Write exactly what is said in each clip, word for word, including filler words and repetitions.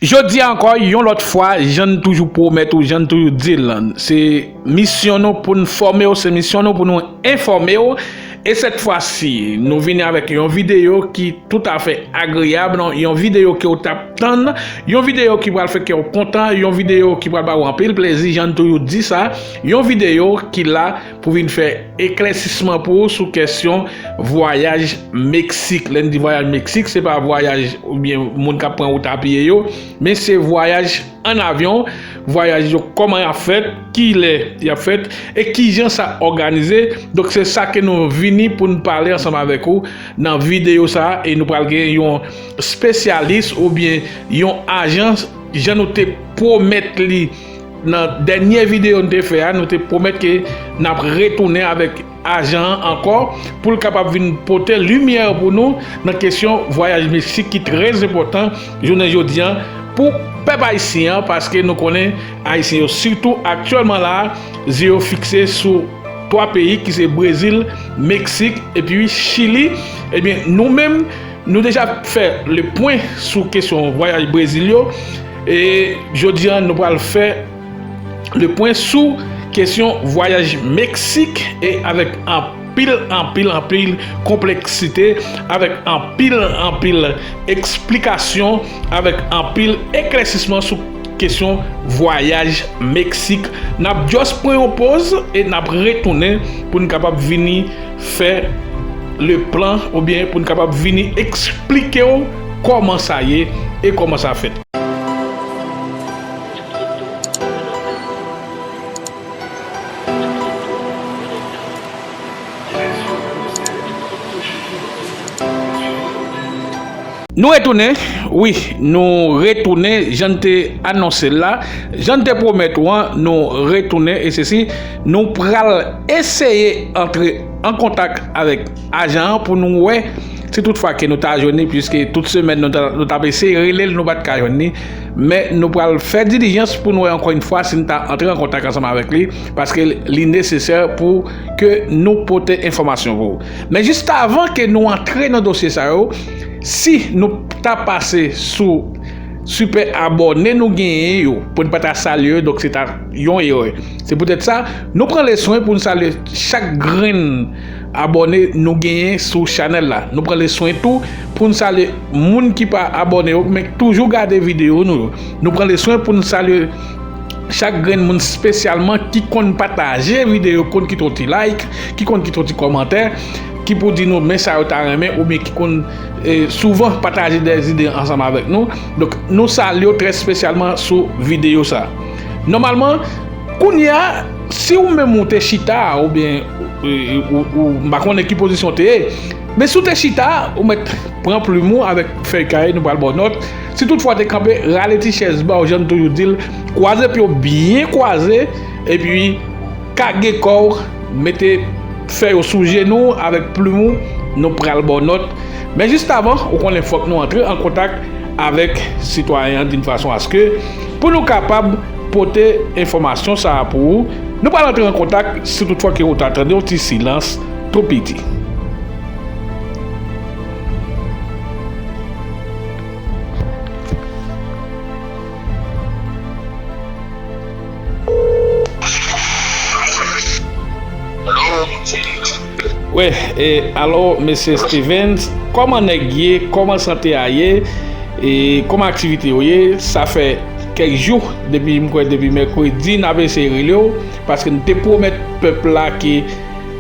Jodi a ankò, yon lòt fwa, jan n toujou pwomèt ou, jan n toujou di l, se misyon nou pou n fòme w, se misyon nou pou nou enfòme w. E sèt fwa si, nou vini avèk yon videyo ki toutafè agreyab, non, yon videyo ke w t ap tann, yon videyo ki pral fè kè w kontan, yon videyo ki pral ba w anpil plezi, jan n toujou di sa, yon videyo ki la pou vin fè eklèsisman pou ou sou kesyon vwayaj Meksik. Lè n di vwayaj Meksik, se pa vwayaj oubyen moun k ap pran wout a pye yo, men se vwayaj an avyon, vwayaj yo, kòman y ap fèt, kilè y ap fèt, e kijan sa òganize. Donk, se sa ke nou vini pou n pale ansanm avèk ou nan videyo sa a, e nou pral gen yon espesyalis oubyen yon ajan, jan nou te pwomèt li nan dènye videyo n te fè a, nou te pwomèt ke n ap retounen avèk ajan an ankò pou l kapab vin pote limyè pou nou nan kesyon vwayaj Meksik ki trè enpòtan jounen jodi a pou pèp ayisyen an, paske nou konnen Ayisyen yo, sitou aktyèlman la a, zye yo fikse sou twa peyi ki se Brezil, Meksik epi Chili. Ebyen, nou menm, nou deja fè le pwen sou kesyon vwayaj Brezil yo. E jodi a, nou pral fè le pwen sou kesyon vwayaj Meksik e avèk anpil, anpil, anpil konpleksite, avèk anpil, anpil eksplikasyon, avèk anpil eklèsisman sou kesyon vwayaj Meksik. N ap just pran yon poz e n ap retounen pou n kapab vini fè le plan oubyen pou n kapab vini eksplike w kòman sa ye e kòman sa fèt. Nou retounen, wi, nou retounen, jan n te anonse l la, jan n te pwomèt ou an, nou retounen, e sesi, nou pral eseye antre an kontak avèk ajan an pou nou wè si toutfwa ke nou ta jwenn li, piske tout semèn nou ta, nou t ap eseye rele l, nou pa t ka jwenn li. Men nou pral fè dilijans pou nou wè ankò yon fwa si n ta antre an kontak ansanm avèk li, paske li nesesè pou ke nou pote enfòmasyon pou ou. Men jis avan ke nou antre nan dosye sa yo, si nou ta pase sou sipè abòne nou genyen yo, pou n pa ta salye yo, donk se ta yon erè. Se poutèt sa, nou pran le swen pou n salye chak grenn abòne nou genyen sou chanèl la. Nou pran le swen tou pou n salye moun ki pa abòne yo, men ki toujou gade videyo nou yo. Nou pran le swen pou n salye chak grenn moun, espesyalman ki konn pataje videyo, konn kite yon ti like, ki konn kite yon ti kòmantè, ki pou di nou men sa yo ta renmen, oubyen ki konn, eh, souvan pataje de zide ansanm avèk nou. Donk, nou salye w trè espesyalman sou videyo sa. Nòmalman, kounye a, si ou menm ou te chita, oubyen, eh, ou, ou, m pa konnen ki pozisyon w te ye, men si w te chita, ou mèt pran plim ou avèk fèy kay, nou pral ba w nòt. Si toutfwa w te kanpe, rale ti chèz ba w, jan n toujou di l, kwaze pye w byen kwaze, epi kage kò w, mete fèy ou sou jenou w avèk plim ou, nou pral ba w nòt. Men jis avan, ou konnen fòk nou antre an kontak avèk sitwayen an d'une façon à ce que pou nou kapab pote enfòmasyon sa a pou ou. Nou pral antre an kontak si toutfwa ke ou ta tande yon ti silans tou piti. Wi, e, alò, mesye Stevens, kòman nèg ye? Kòman sante a ye? E kòman aktivite yo ye? Sa fè kèk jou, depi, m kwè, depi mèkredi, n ap eseye rele w, paske n te pwomèt pèp la ke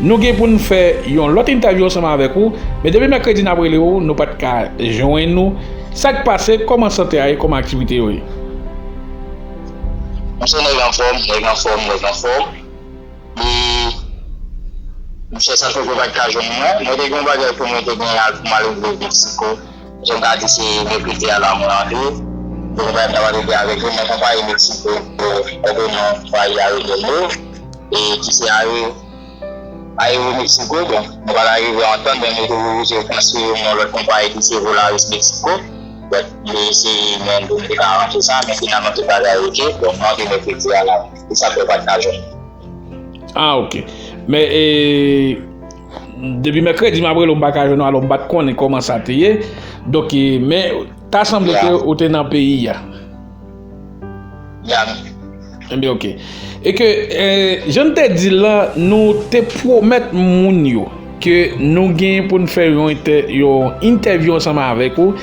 nou gen pou n fè yon lòt entèvyou ansanm avèk ou, men depi mèkredi n ap rele w, nou pa t ka jwenn ou. Sa k pase? Kòman sante a ye? Kòman aktivite yo ye? Monchè, nèg anfòm, nèg anfòm, nèg anfòm. E monchè, sa fè ke w pa t ka jwenn mwen. Mwen te gen yon bagay pou mwen te gen al pou m al rive Meksiko. Jan m ta di, se mèkredi a la mwen antre. Bon, mwen ta pral regle avèk yo, men konpayi Meksiko, yo òdone yon konpayi Aeromexico, e ki se Aero, Aero Mexico, bon, nou pa t arive antann, men yo te oblije transfere m yon lòt konpayi ki se Volaris Mexico. Donk, yo eseye, men nou te ka aranje sa, men finalman tout bagay oke. Bon, mwen antre mèkredi a la, e sa fè w pa t ka jwenn. Ah, oke. Men, e, depi mèkredi, m ap rele w, m pa ka jwenn ou, alò m pa t konnen kòman sa te ye. Donk, e, men, ta sanble ke ou te nan peyi a. Ebyen, oke. E ke, eh, jan n te di l lan, nou te pwomèt moun yo ke nou gen pou n fè yon entè-, yon entèvyou ansanm avèk ou,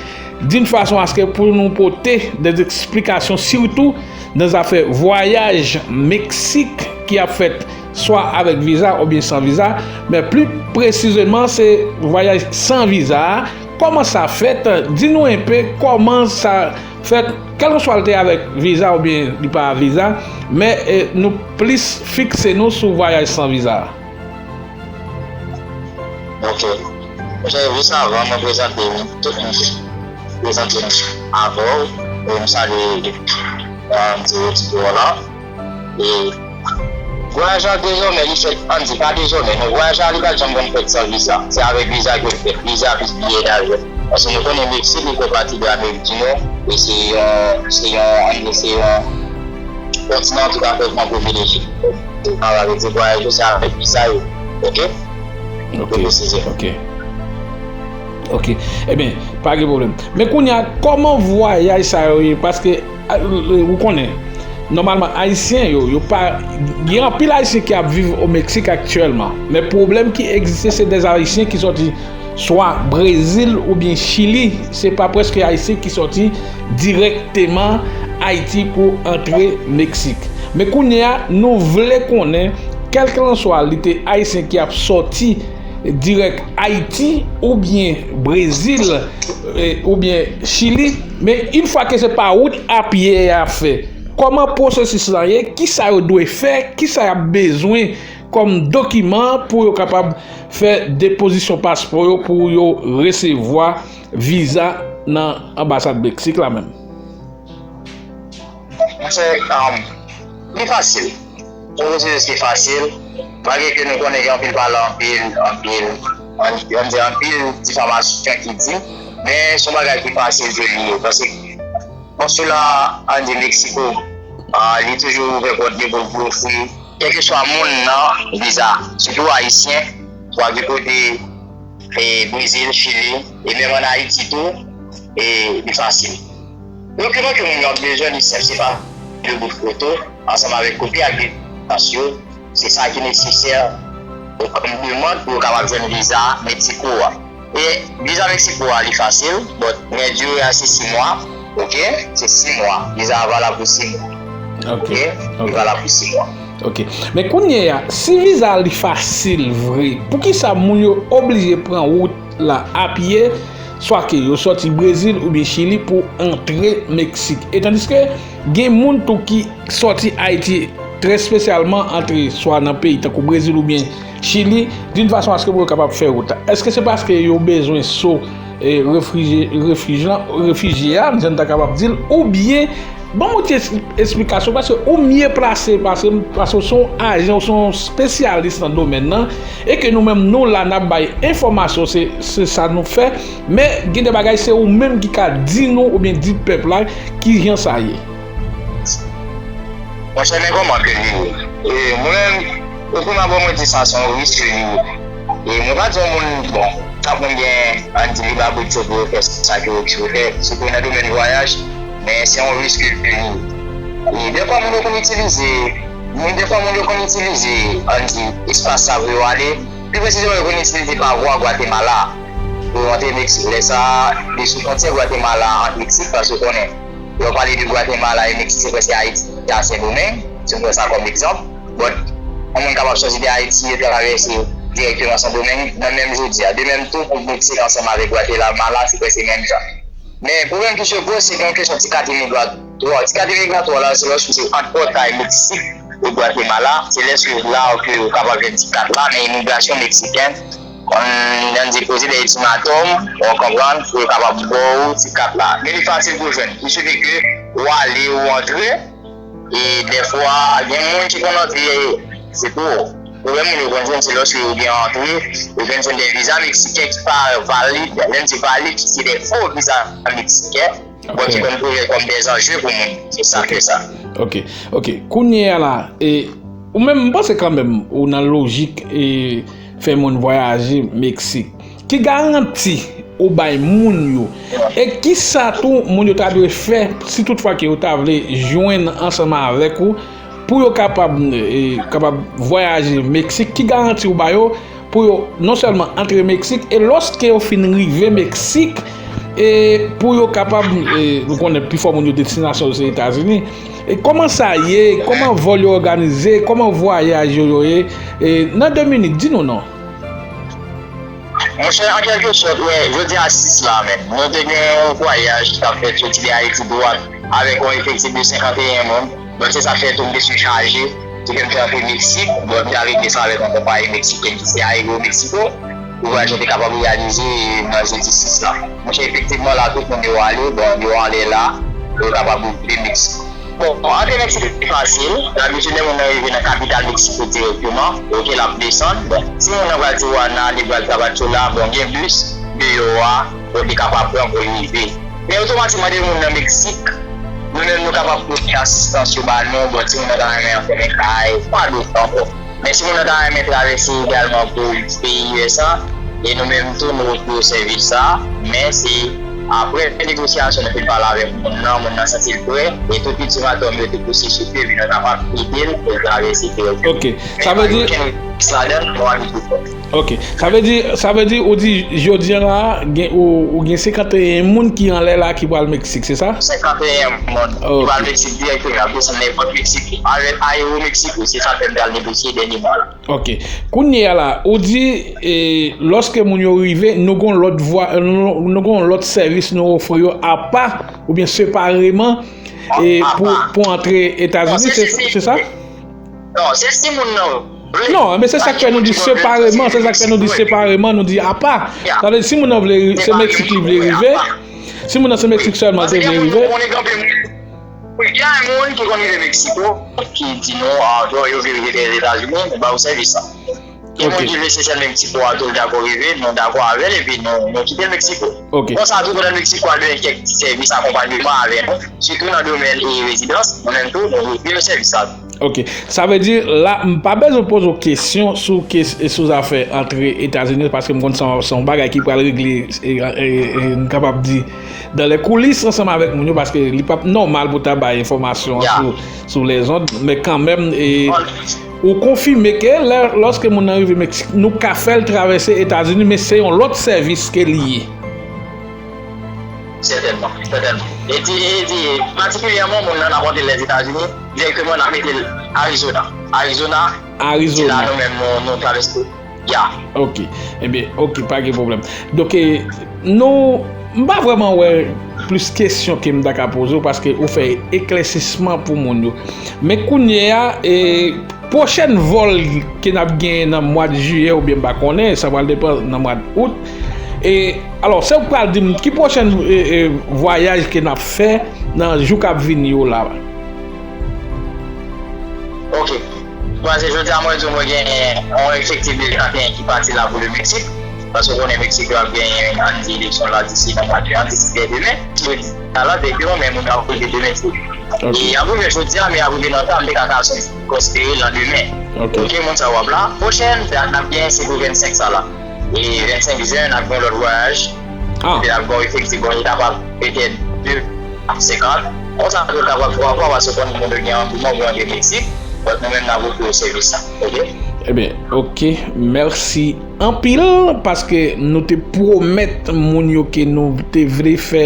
d'une façon à ce que pou nou pote des explications, sitou nan zafè vwayaj Meksik ki ap fèt swa avèk viza oubyen san viza, men pli presizeman, se vwayaj san viza a. Kòman sa fèt? Di nou enpe kòman sa fèt, kèlkeswa l te avèk viza oubyen li pa viza, men, eh, nou plis fikse nou sou vwayaj san viza a. Ok. Monchè, jis avan mwen prezante m, tout moun prezante m avè w, e m salye, um, ti, ti pou w la. E vwayaj la dezòmè, li fèt, ann di, pa dezòmè, non, vwayaj la, li pa t janm konn fèt san viza. Se avèk viza ke l fèt, viza plis biyè davyon. Paske nou konnen Meksik, li fè pati de Amerik di Nò, e se yon, se yon, ann di, se yon kontinan ki ka fè pran privileji. Sa vle di vwayaj yo, se avèk viza yo, ok? Ok, ok. Ok. Ebyen, pa gen pwoblèm. Men kounye a, kòman vwayaj sa yo ye? Paske, a, ou konnen, nòmalman, Ayisyen yo, yo pa, gen anpil Ayisyen ki ap viv o Meksik aktyèlman. Men pwoblèm ki egziste, se de Ayisyen ki sòti swa Brezil oubyen Chili. Se pa prèske Ayisyen ki sòti dirèkteman Ayiti pou antre Meksik. Men kounye a, nou vle konnen, kèlkelanswa li te Ayisyen ki ap sòti dirèk Ayiti oubyen Brezil, eh, oubyen Chili, men yon fwa ke se pa wout apye y ap fè, kòman pwosesis lan ye, kisa yo dwe fè, kisa y ap bezwen kòm dokiman pou yo kapab fè depozisyon paspò yo pou yo resevwa viza nan anbasad Meksik la menm? Monchè, um, li fasil. Se yon pwosesis ki fasil, malgre ke nou konnen gen anpil pale, anpil, anpil, ann, ann di anpil difamasyon ki di, men se yon bagay ki fasil ke li ye. Paske konsila, ann di, Meksiko, ah, li toujou ouvè pòt li pou l ofri kèlkeswa moun nan viza, sitou Ayisyen, swa ki kote, e, Brezil, Chili, e menm ann Ayiti tou, e li fasil. Dokiman ke moun yo ap bezwen, li senp, se pa de bout foto, ansanm avèk kopi akreditans yo, se sa ki nesesè kòm demann pou yo kapab jwenn viza Meksiko a. E viza Meksiko a, li fasil, but, men dire a se sis mwa, ok? Se sis mwa. Viza a valab pou sis mwa. Ok, ok. Li valab pou sis mwa. Ok. Men kounye a, si viza a li fasil vre, poukisa moun yo oblije pran wout la apye, swa ke yo sòti Brezil oubyen Chili pou antre Meksik? E tandiske gen moun tou ki sòti Ayiti, trè espesyalman antre swa nan peyi tankou Brezil oubyen Chili, d'une façon à ce que pou yo kapab fè wout la. Èske se paske yo bezwen so, eh, refijye, refijye, refijye a, jan n ta kapab di l, oubyen ban m yon ti es-, esplikasyon, paske ou mye plase, paske, paske w se yon ajan, w se yon espesyalis nan domèn nan, e ke nou menm, nou la, n ap bay enfòmasyon, se, se sa nou fè, men gen de bagay, se ou menm ki ka di nou, oubyen di pèp la, ki jan sa ye. Monchè, men kòman ke li ye? E, mwen menm, e premye abò, mwen di sa se yon risk ke li ye. E mwen pa di yon moun, bon, chak moun gen, ann di, lib abit yo pou yo fè sa ke yo vle fè, sitou nan domèn vwayaj, men se yon risk ke li ye. E dèfwa moun yo konn itilize, moun, dèfwa moun yo konn itilize, ann di, espas sa pou yo ale, pi presizeman yo konn itilize pa vwa Gwatemala pou yo antre Meksik. Lè sa a, li sou fwontyè Gwatemala ak Meksik, paske w konnen, lè w pale de Gwatemala e Meksik, se prèske Ayiti a Sendomeng, si w pran sa kòm egzanp. But, yon moun kapab sòti de Ayiti e travèse dirèkteman Sendomeng nan menm jodi a. De menm tou pou Meksik ansanm avèk Gwatemala, se prèske menm jan. Men pwoblèm ki se poze, se gen yon kesyon ti kat imigratwa. Ti kat imigratwa la, se lòske se ant pòtay Meksik e Gwatemala, se lèske la ke ou kapab jwenn ti kat la nan imigrasyon meksiken, ann di poze de ultimatum, ou konprann, pou yo kapab ba w ti kat la. Men li fasil pou jwenn. Il suffit ke ou ale, ou antre, e dèfwa, gen moun ki konn antre, se tou. Pwoblèm moun yo konn jwenn, se lòske yo gen antre, yo konn jwenn de viza meksiken ki pa valid. Lè m di valid, se de fo viza meksiken, bon, ki konn poze kòm de anje pou moun. Se sa k fè sa. Ok, ok. Kounye a la, e, ou menm, m panse kanmenm, ou nan lojik, e, fè moun vwayaje Meksik. Ki garanti ou bay moun yo. E kisa tou moun yo ta dwe fè si toutfwa ke yo ta vle jwenn ansanm avèk ou pou yo kapab, e, kapab vwayaje Meksik? Ki garanti ou ba yo pou yo non sèlman antre Meksik, e lòske yo fin rive Meksik, e pou yo kapab, e, nou konnen pifò moun yo destinasyon yo se Etazini. E kòman sa ye? Kòman vòl yo òganize? Kòman vwayaj yo, yo ye? E nan de minit, di nou non. Monchè, an kèlke sòt, wè, jodi a sis la menm, nou te gen yon vwayaj ki t ap fèt soti de Ayiti dwat avèk yon efektif de senkanteyen moun. Donk, se sa k fè tou m te sichaje, se ke m te antre Meksik. Bon, m te al regle sa avèk yon konpayi meksiken ki se Aeromexico, pou vwayaj la te kapab reyalize nan jedi sis la. Monchè, efektivman, la, tout moun yo ale, bon, yo ale la, pou yo kapab rive Meksik. Bon, antre Meksik se fasil. Labitid, lè moun nan rive nan kapital Meksiko dirèkteman, oke, l ap desann. Bon, si moun nan pral Tijuana, li pral Tapachula, bon, gen bis deyò a, pou li kapab pran pou li rive. Men otomatikman, depi moun nan Meksik, nou menm nou kapab pote asistans yo ba nou, bon, si moun nan ta renmen anfèmen kay, pa dòt ankò. Men si moun nan ta renmen travèse egalman pou peyi U S A, e nou menm tou, nou ofri yo sèvis sa, men se apre negosyasyon, nou fin pale avèk moun nan, moun nan santi l prè, e tout ultimatum yo, tout pwosesis yo, epi nou kapab ede l pou l travèse dirèkteman. Ok, sa vle di, men pa gen okenn risk ladan l, nou annik pou fè. Ok, sa vle di, sa vle di, ou di, jodi an la, gen, ou, ou gen senkanteyen moun ki anlè la ki pral Meksik, se sa? Senkanteyen moun ki pral Meksik dirèkteman, y ap desann nan èpòt Meksik, avèk Aeromexico, se sa k fè m t al negosye dènye mwa la. Ok. Kounye a la, ou di, e, lòske moun yo rive, nou gon lòt vwa, nou, nou gon lòt sèvis nou ofri yo apa, oubyen separeman, e, pou, pou antre Etazini, se, se sa? Non, se si moun nan vle. Non, men se sa k fè nou di separeman, se sa k fè nou di separeman, nou di apa. Sa vle di, si moun nan vle, se Meksik li vle rive, si moun nan se Meksik sèlman li vle rive. Wi, gen moun ki konn rive Meksiko, ki di nou, ah, yo, yo vle rive Etazini, nou ba yo sèvis sa. Gen moun ki vle se sèl Meksiko a tou l dakò rive, nou dakò avè l, epi nou, nou kite Meksiko. Konsa tou, pandan Meksiko a, nou gen kèk ti sèvis akonpanyeman avè nou, sitou nan domèn e rezidans, nou menm tou, nou ofri yo sèvis sa tou. Ok. Sa vle di, la, m pa bezwen poze w kesyon sou, sou zafè antre Etazini, paske m konn se yon, se yon bagay ki pral regle, e, e, e, m kapab di, dans les coulisses ansanm avèk moun yo, paske li p ap nòmal pou ta bay enfòmasyon an sou, sou lèzond, men kanmenm, e, ou konfime ke lè, lòske moun nan rive Meksik, nou ka fè l travèse Etazini, men se yon lòt sèvis ke li ye. Sètènman, sètènman. E di, e di, patikilyèman, moun nan n ap antre Lèzetazini, dirèkteman n ap mete l Arizona. Arizona, se la nou menm nou, nou travèse. Ya. Ok. Ebyen, ok, pa gen pwoblèm. Donk, e, nou, m pa vrèman wè plis kesyon ke m ta ka poze w, paske ou fè eklèsisman pou moun yo. Men kounye a, e, pwochèn vòl ke n ap genyen nan mwa jiyè oubyen m pa konnen, sa pral depann nan mwa out. E, alò, se ou k pral di m ki pwochèn, e, e, vwayaj ke n ap fè nan jou k ap vini yo la. Ok. Paske jodi a mwen di w mwen gen yon efektif de trannteyen ki pati la pou le Meksik. Paske w konnen Meksik yo ap genyen, ann di, eleksyon la disi nan mwa de, ann di, si se demen. Jodi a la, direkteman, men moun yo ap rive demen tou. Ok. E y ap rive jodi a, men y ap rive nan tan, m te ka, ka espere landemen. Ok. Ok, moun sa yo ap la. Pwochèn dat n ap genyen se pou vennsenk sa la. E vennsenk jen, n ap gen yon lòt vwayaj. Ah. Epi n ap gen yon efektif, bon, li kapab petèt de a senkant. Konsa, nou kapab twa fwa, paske w konnen moun yo gen angouman pou antre Meksik. Donk, nou menm, n ap ofri yo sèvis sa. Ok? Ebyen, ok. Mèsi anpil, paske nou te pwomèt moun yo ke nou te vle fè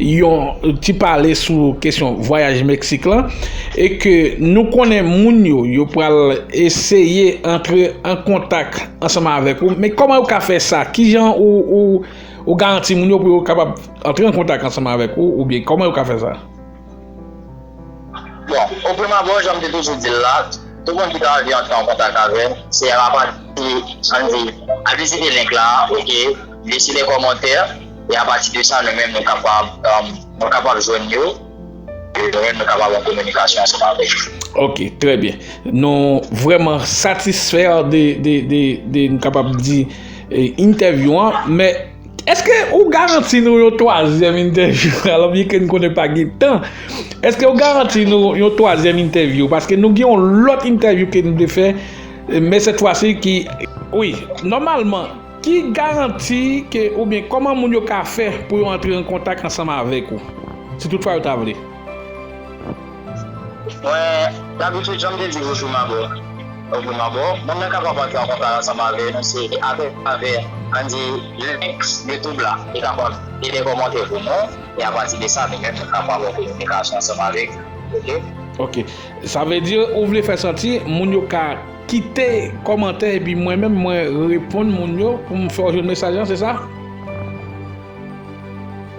yon ti pale sou kesyon vwayaj Meksik lan, e ke nou konnen moun yo, yo pral eseye antre an kontak ansanm avèk ou. Men kòman yo ka fè sa? Kijan ou, ou, ou garanti moun yo pou yo kapab antre an kontak ansanm avèk ou, oubyen kòman yo ka fè sa? Bon, o premye abò, jan m te toujou di l la, tout moun ki ta anvi antre an kontak avè m, se apati, ann di, al vizite link la, ok, lese de kòmantè, e apati de sa, nou menm, nou kapab, um, nou kapab jwenn yo, e nou menm, nou kapab an kominikasyon ansanm avèk yo. Ok, trè byen. Nou vrèman satisfè de, de, de, de, nou kapab di, e, entèvyou an, men èske ou garanti nou yon twazyèm entèvyou? Alò, byen ke n konnen pa gen tan, èske ou garanti nou yon twazyèm entèvyou? Paske nou gen yon lòt entèvyou ke n vle fè, men sèt fwa si ki, wi, nòmalman, Ki garanti ke, oubyen kòman moun yo ka fè pou yo antre an kontak ansanm avèk ou, si toutfwa yo ta vle? Mwen, dabitid, jan m te di, bonjou Mabò. Bonjou Mabò. Moun nan kapab antre an kontak ansanm avè nou, se atravè, ann di, link YouTube la. Li kapab kite kòmantè pou nou, e apati de sa, nou menm, nou kapab an kominikasyon ansanm avèk. Oke? Oke. Sa vle di, ou vle fè santi, moun yo ka kite kòmantè, epi mwen menm, mwen reponn moun yo pou m fè yo jwenn mesaj lan, se sa?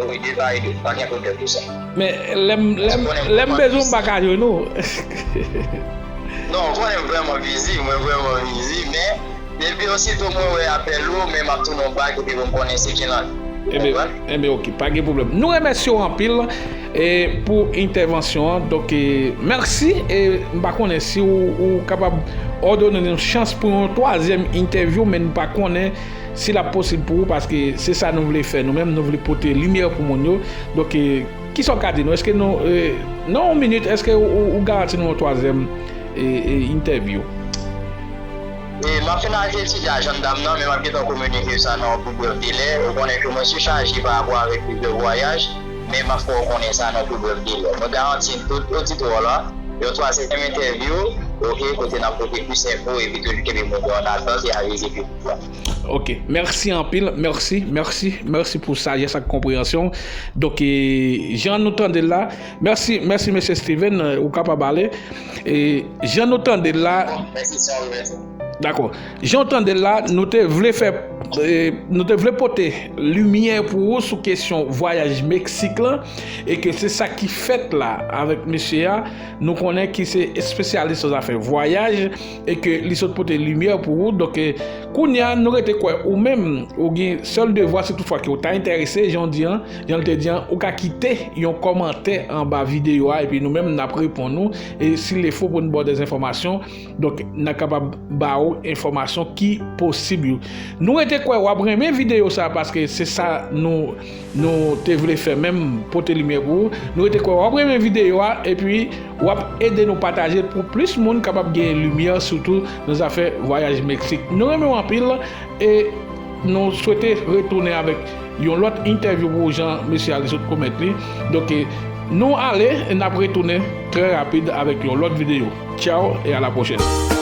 Wi, de pa e de, pa gen pwoblèm pou sa. Men lè m lè m lè m bezwen w, m pa ka jwenn ou. Non, ou konnen m vrèman bizi, mwen vrèman bizi, men depi osito mwen wè apèl ou, men m ap tounen w bak epi pou m konnen se ki nan. Enben, enben, oke, pa gen pwoblèm. Nou remèsye w anpil e pou entèvansyon an. Donk, e, mèsi. E m pa konnen si ou, ou kapab òdone nou chans pou yon twazyèm entèvyou, men n pa konnen si l ap posib pou ou, paske se sa nou vle fè nou menm, nou vle pote limyè pou moun yo. Donk, e, kisa w ka di nou? Èske nou, e, nan yon minit, èske ou, ou, ou garanti nou yon twazyèm, e, e, entèvyou? E, m ap fin al etidye a jèn dam nan, men m ap gentan kominike sa nan yon pi brèf delè. Ou konnen ke mwen sichaje pa rapò avèk plizyè vwayaj, men m ap fè w konnen sa nan pi brèf delè. Mwen garanti tout oditè w la yon twazyèm entèvyou, oke, kote n ap pote plis enfo epi toujou kenbe moun yo an atant e avize piblik la. Oke, mèsi anpil, mèsi, mèsi, mèsi pou sajès ak konpreyansyon. Donk, e, jan nou tande l la, mèsi, mèsi, mesye Steven, e, ou kapab ale. E, jan nou tande l la, Mèsi, sa, mèsi. Dakò. Jan w tande l la, nou te vle fè, e, nou te vle pote limyè pou ou sou kesyon vwayaj Meksik lan, e ke se sa ki fèt la avèk mesye a, nou konnen ki se espesyalis nan zafè vwayaj, e ke li sot pote limyè pou ou. Donk, e, kounye a, nou rete kwè ou menm, ou gen sèl devwa, si toutfwa ke w ta enterese, jan w di an, jan l te di an, ou ka kite yon kòmantè anba videyo a, epi nou menm, n ap reponn ou, e si l fo pou n ba w dèzenfòmasyon, Donk, n a kapab ba ou enfòmasyon ki posib yo. Nou rete kwè w ap renmen videyo sa, paske se sa nou, nou te vle fè menm, pote limyè pou ou. Nou rete kwè w ap renmen videyo a, epi w ap ede nou pataje l pou plis moun kapab gen limyè, sitou nan zafè vwayaj Meksik. Nou renmen w anpil, e nou swete retounen avèk yon lòt entèvyou pou ou, jan mesye a li sot pwomèt li. Donk, e, nou ale, e n ap retounen trè rapid avèk yon lòt videyo. Tchaw e a la pwochèn.